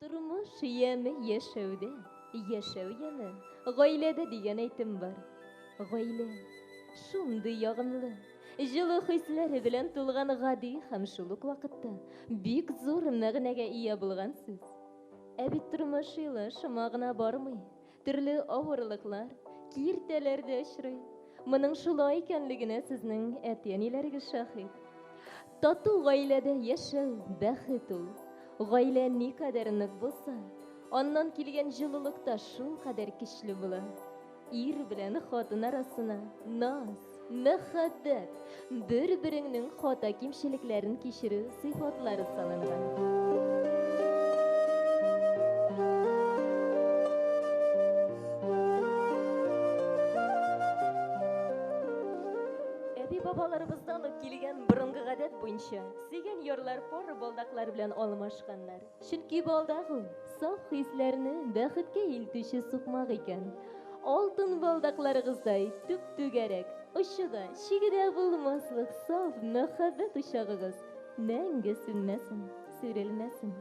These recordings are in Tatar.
Тормыш яме яшәүдә, яшәү яме гаиләдә дигән әйтем бар. Гаилә шундый ягымлы, җылы хисләре белән тулган гади һәм шул ук вакытта бик зур мәгънәгә ия булган сүз. Ә бит тормыш юлы шома гына бармый. Төрле авырлыклар, киртәләр дә очрый. Моның шулай икәнлегенә сезнең әти-әниләрегез шаһит. Тату гаиләдә яшәү бәхет ул. Гаилә никадәр нык булса, аннан килгән җылылык та шулкадәр көчле була. Ир белән хатын арасына наз, мәхәббәт, бер-береңнең хата-кимчелекләрен кичерү сыйфатлары салынган. Әби-бабаларыбыздан ук килгән борынгы гадәт буенча, сөйгән ярлар пар балдаклар белән алмашканнар. Чөнки балдак ул, саф хисләрне бәхеткә илтүче сукмак икән. Алтын балдакларыгыздай түп-түгәрәк, очы да, чиге дә булмаслык саф мәхәббәт учагыгыз мәңге сүнмәсен, сүрелмәсен.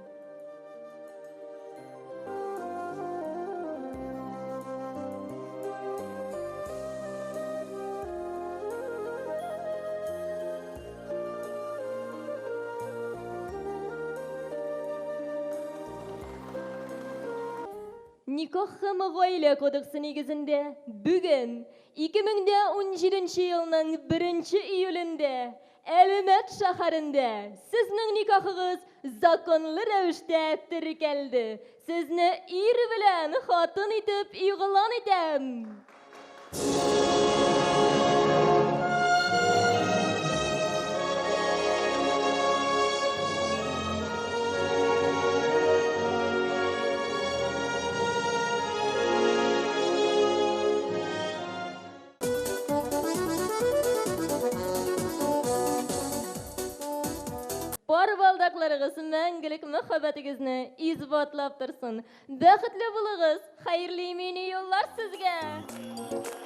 Никах һәм гаилә кодексы нигезендә бүген, 2017 елның 1 июлендә Әлмәт шәһәрендә сезнең никахыгыз законлы рәвештә теркәлде. Сезне ир белән хатын итеп игълан итәм! Пар балдакларыгыз мәңгелек мәхәббәтегезне исбатлап торсын. Бәхетле булыгыз, хәерле имини юллар сезгә!